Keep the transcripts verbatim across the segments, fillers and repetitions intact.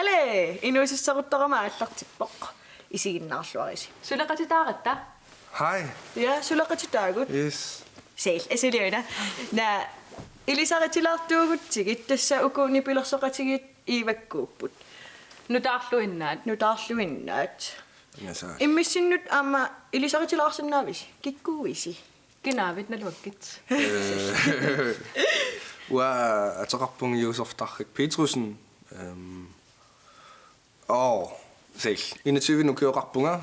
Lee, inuusussaruttorama aallartippoq. Isiginnaarluarisi. Suleqatitaaratta? Hej. Ja, suleqatitaagut. Yes. Seel, asiliuna. Na, ilisaritilaartuugutsigit tassa uku nipilersoqatigiit Iivakkuupput. Nutaarluinnaat. Nutaarluinnaat. Ingasaat. Immissinnut aamma ilisaritilaarsinnaavisi? Kikkuuisi? Kinaavit naluakkit? Ua ateqarpunga Josef Tarrik Petrussen. Øhm, og selv. Enogtyve ukioqarpunga.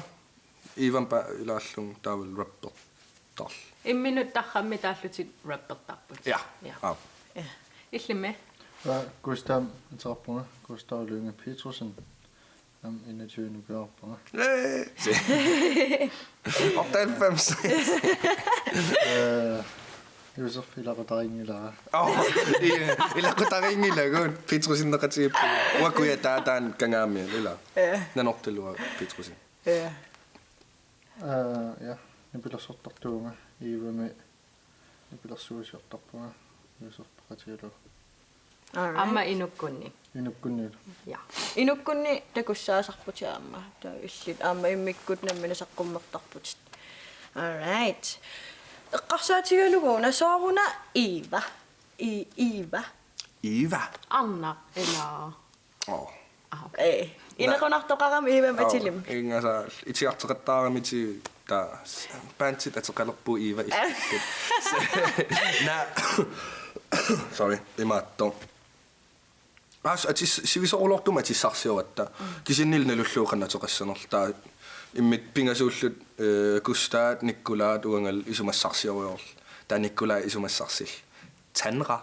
Iivampa ilaallunga taavalu rappertarl. Imminut tarrammi taallutit rappertarput. Ja. Ja. Au. Illimmi? Ua Gustav ateqarpunga, Gustav Lynge Petrussen. Aamma enogtyve ukioqarpunga. Otteoghalvfems. Øh, Josef ilaqutarinngilara. Åh, ilaqutarinngilagut Petrussenneqatigiippugut. Uakuja taataani kangaamian ila. Ja. Nanortaluaq Petrussen. Ja. Øh, ja, nipilersortartuuvunga Iivami nipilersuusiortarpunga Josef peqatigalugu. Alright. Aamma inukkunni. Inukkunnilu. Ja. Inukkunni takussaasarputit aamma. Taava illit aamma immikkut nammineq saqqummertarputit. Alright. Eqqarsaatigalugu una sooruna Iiva. I, Iiva. Iiva. Arnaq ilaa. Åh. Ah, okay. Ee. Inequnartoqarami Iivamik atilimmi. Ingasaat itigartoqattaaramitit taava bandit ateqalerpugut Iiva illit. Na. Sorry, imaattoq. Aas atis sivisoorulortumik atissarsioratta. Kisiannili nalullugu qanoq ateqassanerlugu taava immikkut pingasuulluta øh, Gustav, Nikolai uangalu isumassarsiorluta. Taava Nikolai isumassarsillugu. Tanra.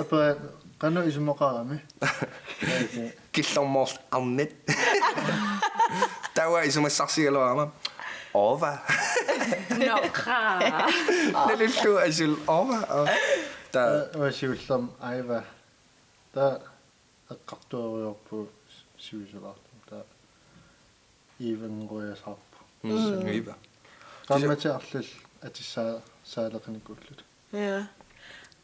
Apa qanoq isumaqarami? Killormoorluta Arnit. Taava isumassarsigaluarama. Ova. Noqaa. Nalullugu asul Ova. Taava Ua siullermi Aiva. Taava eqqartuerujoorpugut sivisulaartumik. Taava Iivanngoriasaarpoq. Mm. Iiva. Qaammatit arlallit atissaa-, saaleqinikuulluta. Ja.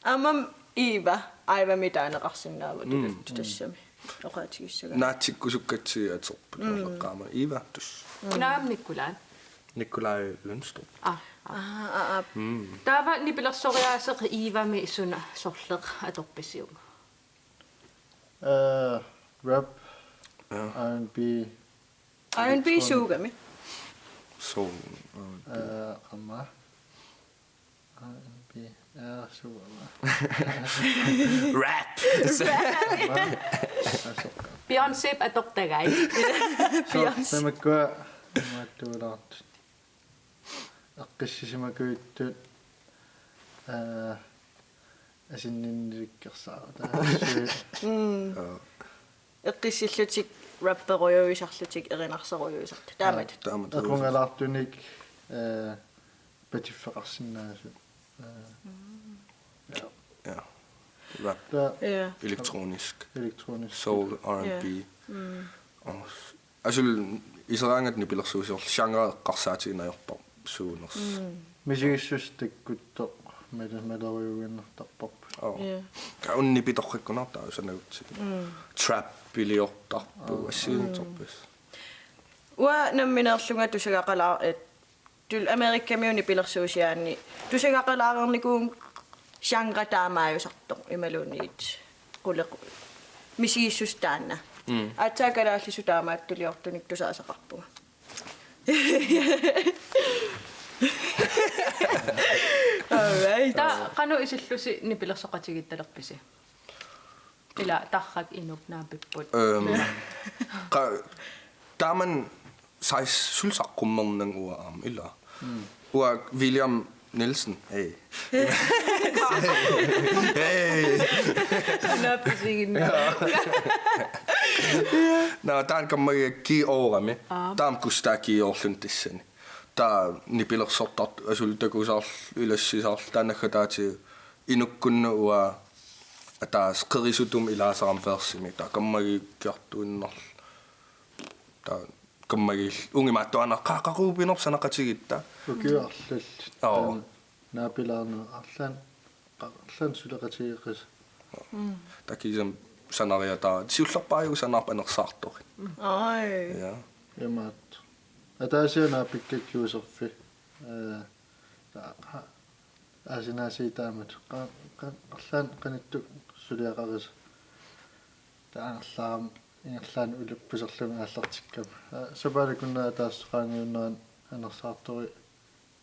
Aamma Iiva, Aivamik taaneqarsinnaavoq. Mm. Tassami. Oqaatigissagaa. Naatsikkusukkatsigit atorput. Mm. Qaama Iiva tus. Kinaagami Nikolai? Nikolai Lundstrup. Ah. Aa, aa, aa. Mm. Taava nipilersoriaaseq Iivami suna sorleq atorpisiuk? Øh, rap, Ja. R and B, R and B suugami. Soul. øh, qaammat. R and B, ja, suugami. Rap. Asoq. Beyoncé atortagai. Så, tamakkua, imaattuulaartut. Eqqissisimakujuttut, øh, asinninnilikkersaarut. Taava Mm. Ja. Eqqissillutik rapperujuisarlutik erinarsorujuisartut. Taamatut. Taamat. Equngalaartunik, øh, patiffeqarsinnaasut. Øh, ja. Ja. Rap. Taava Ja. Elektronisk. Elektronisk. Soul, R and B. Ja. Mm. Og s-, asul iseraangat nipilersuusiorluta genre eqqarsaatigineq ajorpara suunersoq. Mm. Misigissuseq takkuttoq, male-, malerujuinnartarparput. Og Ja. Ka unni pitorrakkunartaa sanagutsigu. Mm. Trap-iliortarpugut Aa. assigiinngitsorpassuit. Uanga nammineerlunga tusagaqalaa-, eh, tul-, Amerikamiut nipilersuusiaanni tusagaqalaarnikuuvunga genre taamaajusartoq imaluunniit qulequ-, misigissuseq taanna. Mm. Aatsaat kalaallisut taamaattuliortunik tusaasaqarpunga. All right. Taava qanoq isillusi nipilersoqatigiittalerpisi? Ila tarrak inuk naapipput. Øhm, qa-, taamani sais-, suli saqqummerneq uanga aamma ila. Uanga William Nielsen. Hey. Hey. Naapisiginna. Nå, taanna kammagiga G-orami. Aap. Taama Gustav G-orluni tassani. Taava nipilersortartut asuli takusaarluta, ilassisaarluta, taanna naggataatigut inukkunnut uanga ataaseq qerisutumik ilaasarama versimi. Taava kammagiikkiartuinnarlugu. Taava kammagiilluta. Ungimaattuaannaq qa-, qaqugu pinerpoq sanaqatigiitta. Ukiut arlallit. Joo. Taanna naapilaarneq arlaannik, arlaannik suleqatigeeqqissaaq. Mm. Taava kiisami sanariataat siullerpaajuku sanaarput anersaartorit. Ai. Ja. Imaattoq. Ataasiaannaq pikkakkuuserfi. Eh, ta-, ha-, aasinaasiit taamatut. Qa-, qa-, arlaannik qanittukkut suliaqarisi. Taanna arlaarami ingerlaannaq ulappuserlunga aallartikkama. Eh, sapaatip akunnera ataaseq qaangiunnerani anersaartorit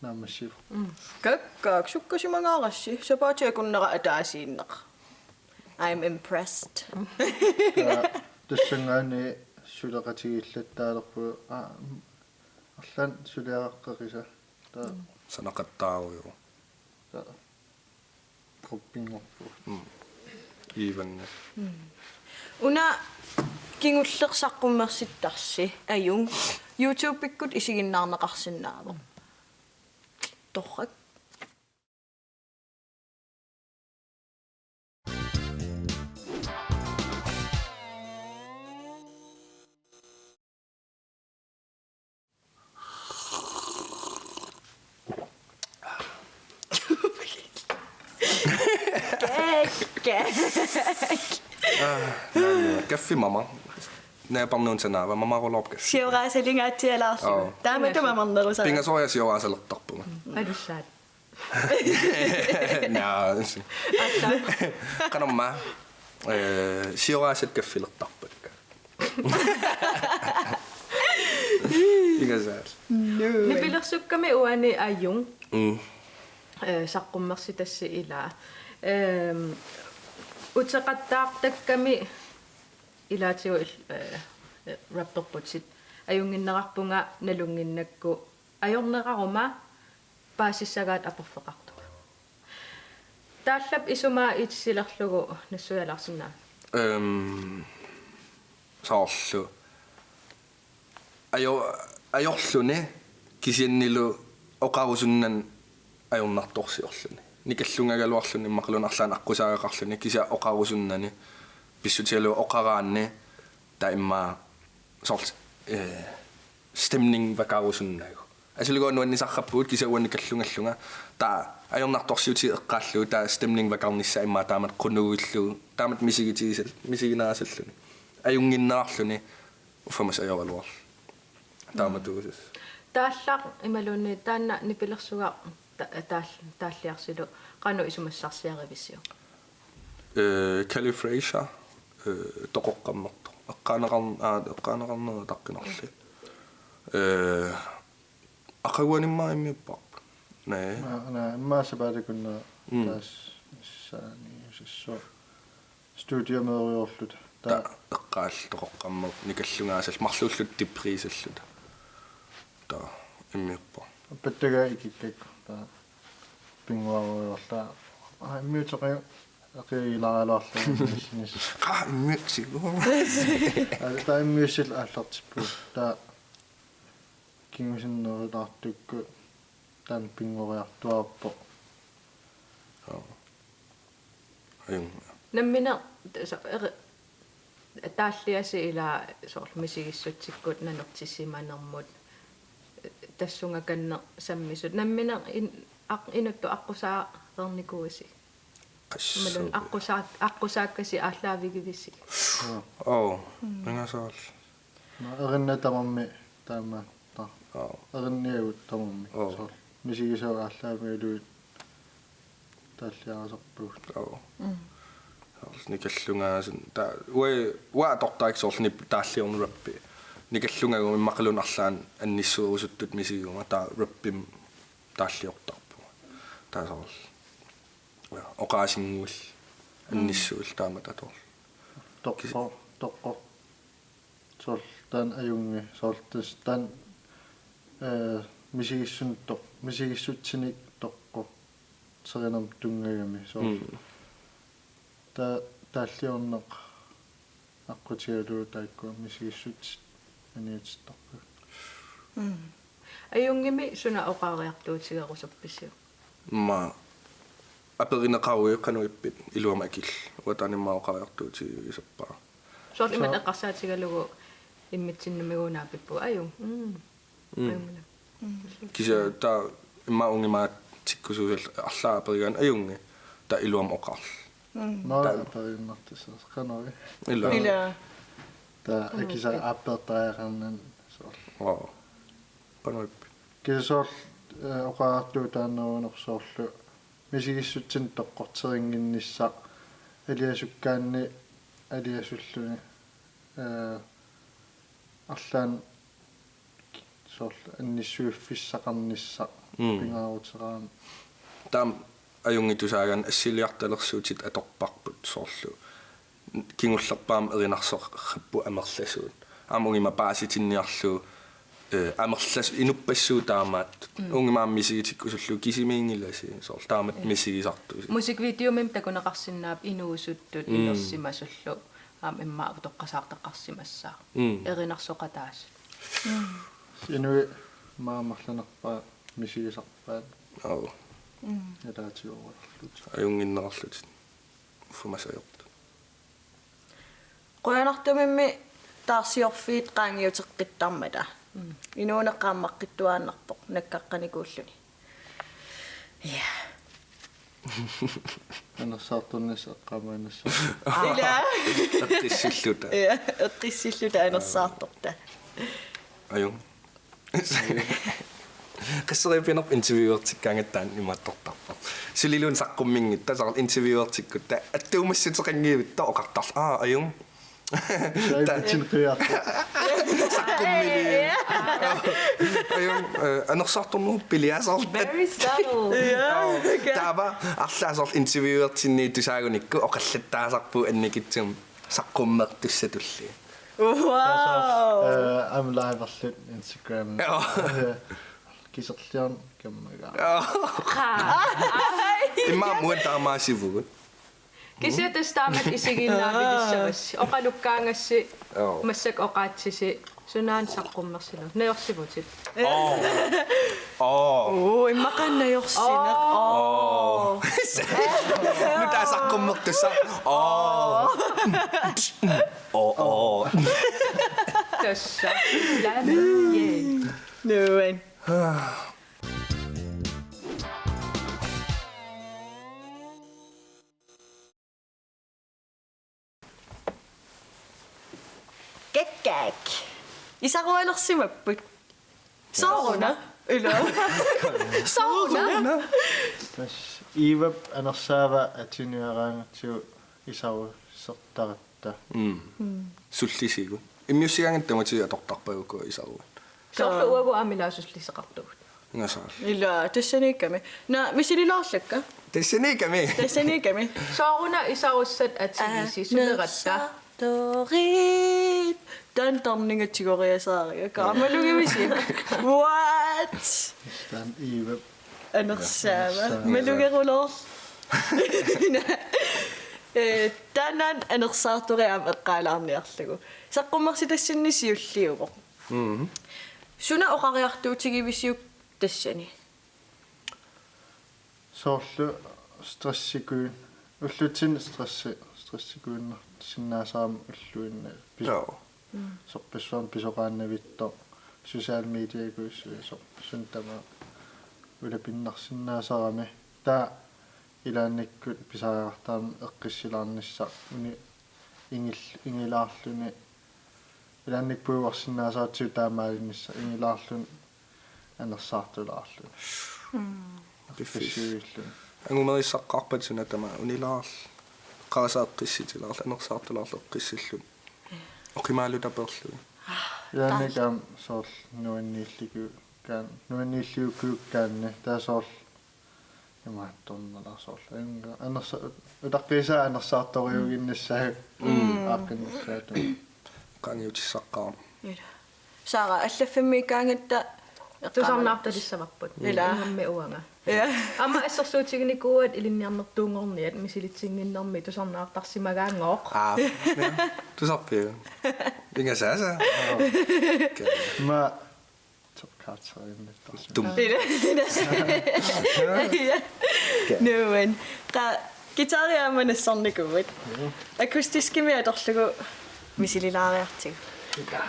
naammassivoq. Mm. Kakkaak, sukkasimangaarassi, sapaatip akunnera ataasiinnaq. I'm impressed. Taa, tassanngaanniit suleqatigiillattaalerpugut, aa, arlaannik suliaqaqqisa. Taa. Mm. Sanaqattaarujoq. Taa. Gruppinngorpugut. Mm. Even. Mm. Una kingulleq saqqummersittarsi, Ajung. YouTube-ikkut isiginnaarneqarsinnaavoq. Torrak. Kæk, kæk. Aa, naamik. Kaffi mama. Naapernuun sanaava, mamaarulaarpoq kaffi. Sioraasalingaatsialaarlugu. Oo. Taamatut mamarnerusara. Pingasoriaq sioraasalertarpunga. Alussaat. Naa. Qanormaa. Eh, sioraasat kaffilertarpakka. Ingasaal. Nipilersukkami uani Ajung. Mm. Eh, saqqummersitassi ilaa. Ehm, uteqattaartakkami ilaatigut il-, eh, rapperputit. Ajunnginnerarpunga nalunnginnakku ajorneraruma paasissagaat aporfeqartoq. Taallap isumaa itilerlugu nassuialaarsinnaa. Ehm, soorlu. Ajo-, ajorluni kisiannili oqarusunnani ajornartorsiorluni. Nikallungagaluarluni immaqaluunniit arlaannik aqqusaagaqarluni kisianni oqarusunnani pissutigalugu oqaraanni taava immaqa soorlu, eh, stemningivakkarusunnagu. Asuli uanga nuannisarpugut kisianni uanga nikallungallunga. Taava ajornartorsiutigineq eqqaallugu taava stemningivakkarnissaa immaqa taamatut qunuillugu. Taamatut misigitigisal-, misiginaassalluni. Ajunnginnerarluni uffammassa ajoraluarluni. Taamatuusas. Taallaq imaluunniit taanna nipilersugaq ta-, taal-, taalliarsilu qanoq isumassarsiarivisiuk? Eh, Kelly Fraser, eh, Toqoqqammertoq. Eqqaaneqarn-, aa, eqqaaneqarnera taqqinarli. Eh, aqaguani immaqa immiupparput. Naa. Naa, naa, immaqa sapaatip akunnera. Mm. Taas issaaniusassooq. Studiomeerujoorluta. Taava. Taava eqqaalluta Toqoqqammertoq nikallungaasalluta marluulluta deprisalluta. Taava immiupparput. Appattagaa ikikkakku. Taava pinnguarujoorlunga. Aa, immiuteqajuk aqiigilaaraluarlunga immiussinis. Qaa, immiussigu. Aa, taava immiussilluta aallartippugut. Taava kingusinnerulaartukkut taanna pinngoriartuaarpoq. Joo. Ajunngilaq. Nammineq, so-, eri-, taalliasi ilaa soorlu misigissutsikkut nanortisimanermut tassungakanneq sammisut. Nammineq in-, aq-, inuttut aqqusaarnikuuisi. Qassuupi. Imaluunniit aqqusaak-, aqqusaakkasi aallaavigivisigit. Oo, pingasoriarluni. Naa, erinna tamarmi taama. Taava. Oo. Erinniagut tamarmi. Oo. Soorlu misigisavut aallaavigalugit taalliarisarpagut. Oo. Mm. Soorlu nikallungaasun. Taava, uanga, uanga atortarakku soorlu nip-, taalliorneq rappi. Nikallungaguma immaqaluunniit arlaannik annissuerusuttutut misigiguma taava rappimik taalliortarpunga. Taava soorlu. Oqaasinnguit. Mm. Annissuit taamatut atorlugit. Toqqo-, toqqo-. Soorlu taanna Ajunngi, soorlu tassa taanna, eh, misigissunik toq-, misigissutsinik toqqorterinermut tunngagami, soorlu. Mm. Taava taalliorneq aqqutigalugu taakkua misigissutsit aniatittarpagut. Mm. Ajunngimi suna oqariartuutigerusuppisiuk? Immaqa aperineqaruit qanoq ippit iluamik akillit. Uanga taanna immaqa oqariartuutigisassara. Soorlu imatut eqqarsaatigalugu imminnut nammineq naapippugut Ajung. Mm. Mm. Ajunngilaq. Mm. Kisianni taava immaqa ungimaatsikkusuusallit arlaat aperigaanni Ajunngi taava iluamik oqarluni. Nå, taava perinnartussaq qanoq. Ilaa. Ilaa. Taava akisa aappeertariaqarnani soorlu. Wow. Qanoq. Kisianni soorlu, eh, oqariartuutaanneruneq soorlu misigissutsinni toqqorterinnginnissaq aliasukkaanni aliasulluni, eh, arlaannik soorlu annissuiffissaqarnissaq. Mm. Pingaaruteqarami. Taama ajunngitsusaagaanni assiliartalersuutit atorparput soorlu kingullerpaamik erinarsoqarput amerlasuut. Aamma ungima paasitinniarlugu, eh, amerlas-, inuppassuit taamaattut. Mm. Ungima aamma misigitikkusullugu kisimiinngilasi, soorlu taamatut, mm, misigisartusi. Musikvideomik takuneqarsinnaapput inuusuttut, mm, inersimasullu. Aamma immaqa utoqqasaartaqarsimassaaq. Mm. Erinarsoqataasut. Mm. Inuit aamma amerlanerpaat misigisarpaat. Aap. Mm. Ataatigoorlutik. Ajunnginnerarlutik. Uffa massakkut ajortut. Qujanartumimmi taarsiorfiit qaangiuteqqittarmata. Mm. Inuuneq qaammaqqittuaannarpoq nakkaqqanikuulluni. Ja. Anersaartornissaq eqqaamaannassaq. Ilaa. Eqqissilluta. Ja, eqqissilluta anersaartorta. Ajunngi. Qasserisarpiaq interviewertikkaangatta taanna imaattortarpoq. Suliluunniit saqqumminngitta, soorlu interviewertikkutta attuumassuteqanngivittoq oqartarluta. Aa, ajunngi. Saipitsin qiviartoq. Saqqummili. Ajunngi, eh, anersaartorneruppiliasoorlu. Very subtle. Ja. Taava arlaat soorlu interviewertinniittusaagunikku oqallattaasarpugut annikitsumik saqqummertussatulli. Wow. Taava soorlu, eh, aamma liverluta Instagramimi. Ja. Eh, kiserliorneq kammagaa. Ja. Immaqa muut taamaasivugut. Kisianni tassa taamatut isigiinnaavigissavassi. Oqalukkaangassi, joo, massakkut oqaatsisi, sunaana saqqummersilu. Najorsivutit. Oo. Oo. Oo, immaqa najorsineq. Oo. Oo. Nutaaq saqqummertussaq. Oo. Oo, oo. Tassa. Laa, yeah. Nuan. Kakkaak. Isarualersimapput. Sooruna? Ilaa. Sooruna? Tassa Ivap anersaava atiniaraangatsigu isarusertaratta. Mm. Mm. Sullisigut. Immiussigaangatta tamatigut atortarpagut isaruat. Soorlu uagut aamma ilaa sulliseqartugut. Ingasaarlu. Ilaa, tassaniikkami. Naa, misililaarlakka? Tassaniikkami. Tassaniikkami. Sooruna isarussat atigisi, aa, suleratta. Anersaartorit. Taanna tarninga tigoriasaariga. Kaamalugimisik. What? Taanna Ivap anersaava. Anersaava. Malugeruloor. Eh, taanna anersaartorit aamma eqqaalaarniarlugu. Saqqummersitassinni siulliuvoq. Mhm. Suna oqariartuutigivisiuk tassani? Soorlu stressikui-, ullutsinni stressi-, stressikuinnarsinnaasarami ulluinnarni pis-, joo, mm, sorpassuarnik pisoqaannavittoq, social mediakuussuit sorpassuarnik tamaat ulapinnarsinnaasarami. Taava ilaannikkut pisariaqartarami eqqissilaarnissaq uni-, ingil-, ingilaarluni. Ilaannikkut puigorsinnaasaratsigu taamaalinissaq ingilaarluni anersaartulaarluni. Mm. Piffissaq. Piffissaq. Angumerissaqqaarpat suna tamaat unilaarl-, qarasaq eqqissitilaarluni anersaartulaarluni eqqissillugu. Oqimaalutaperluni. Ilaannikkut aamma soorlu nuanniilliku-, kaan-, nuanniilliukkuukkaanni. Taava soorlu imaattornera soorlu. Anersa-, utaqqiisaa anersaartoriuginnissaa. Mm. Aaqqinnissaatut. Qaangiutissaqqaarami. Ilaa. Sara, allaffimmiikkaangatta tusarnaartalissavarput. Ilaa. Ingammik uanga. Ja. Aamma assersuutiginikuuaat ilinniarnertuunngorniat misilitsinnginnermi tusarnaartarsimagaanngooq. Aa, ja. Tusarpiuk? Ingasaasa. Aa. Okay. Ma Top karakteriinnittarsimavoq. Tum. Nuan. Qa-, guitari aamma nassarnikuuit. Joo. Akustiskimik atorlugu misililaariartigu.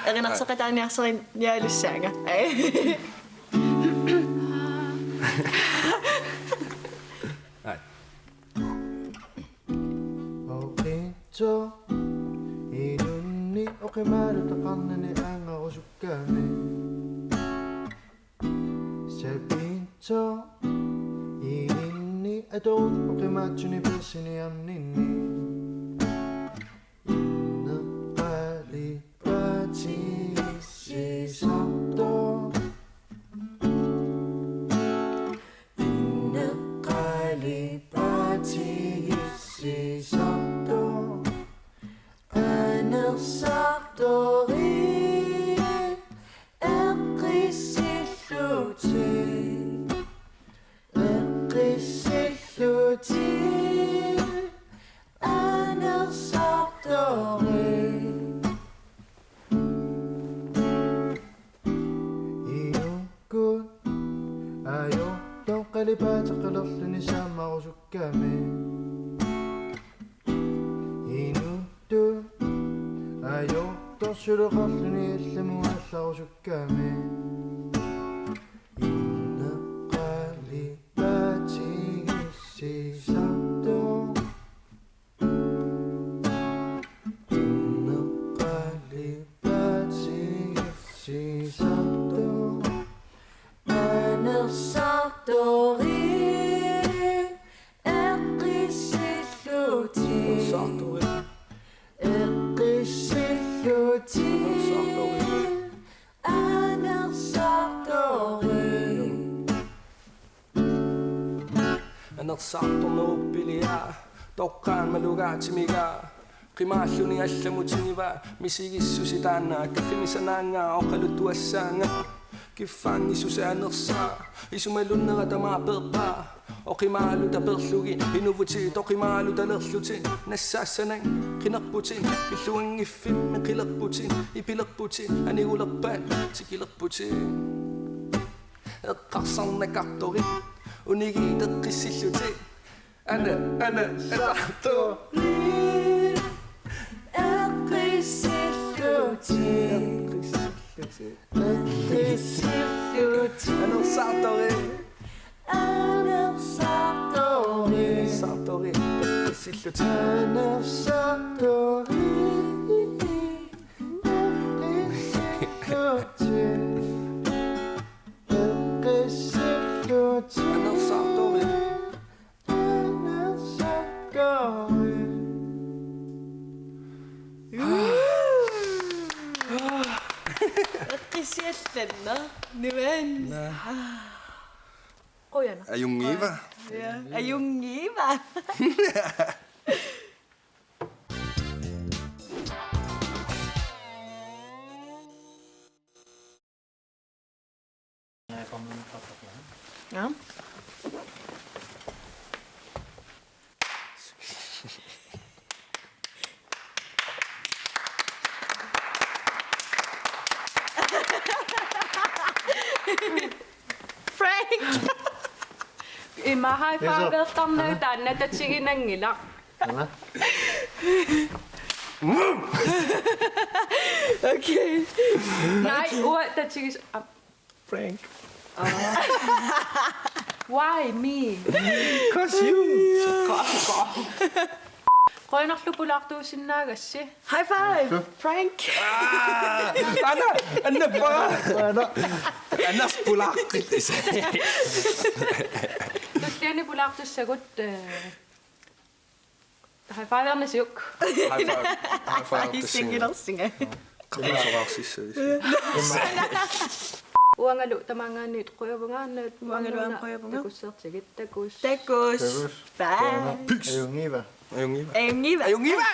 Erinarsoqataaniarsarinialussaanga. Ai. Ai. Sapitsoq inunni oqimaalutaqarnani angarusukkami. Sapitsoq ininni atoruttut oqimaatsuni persiniarninni. Inneqqalipaatigiissisartoq. Inneqqalipaatigiissisartoq. Anersartorit eqqissillutit. Eqqissillutit. Anersartorit. Inukkut ajortoq qalipaateqalerluni saammarusukkami. Inuttut ajortoq suleqarluni allamut aallarusukkami. Inneqqalipaatigiissisartoq. Inneqqalipaatigiissisartoq. Anersartorit eqqissillutit. Eqqissillutit. Anersartorit. Anersartornerup piliaa, toqqaannaq malugaatimigaa, qimaalluni allamut tigivaa, misigissusi taanna, kaffimisanaanngaa oqaluttuassaanngaa, kiffaanngissuseq anersaa, isumalunnera tamaat peerpaa, oqimaaluta peerlugit, inuvutit oqimaalutalerlutit, nassaassananngilaq qinerputit, pilluanngiffimmi qilerputit, ipilerputit, anigulerpat tikilerputit. Eqqarsarnakartorit, unigiit eqqissillutit. Ana, ana, ana. Eqqissillutit. Eqqissillutit. Anersartorit. Anersartorit. Anersartorit. Eqqissillutit. Anersartorit. Eqqissillutit. Eqqissillutit. Anersartorit. Anersartorit. Eqqissiallanneq. Nuann'. Naa. Qujanaq. Ajunngiva. Ja, ajunngiva. Ja. Frank! Ima high five-ertarnagu taanna tatiginanngilaq. Ana? Okay. Nej, uanga tatigis-, ah. Frank. Ah. Why me? 'Cause you. Qujanarlu pulaartuusinnaagassi. High five, Frank. Ah, Anna, Anna, Anna. Anna pulaaqqillusi. Tulliani pulaartussagut, eh, high five-ernasiuk. High five, high five-ertussagut. Issingilersinga. Qamisoqarsissuis. Uangalu tamaanngaanniit qujavunga, Anna. Uangalu aamma qujavunga. Takussaartigit, takuss. Takuss. Takuss. Bye. Peace. Ajunngiva. Ajunngiva. Ajunngiva. Ajunngiva.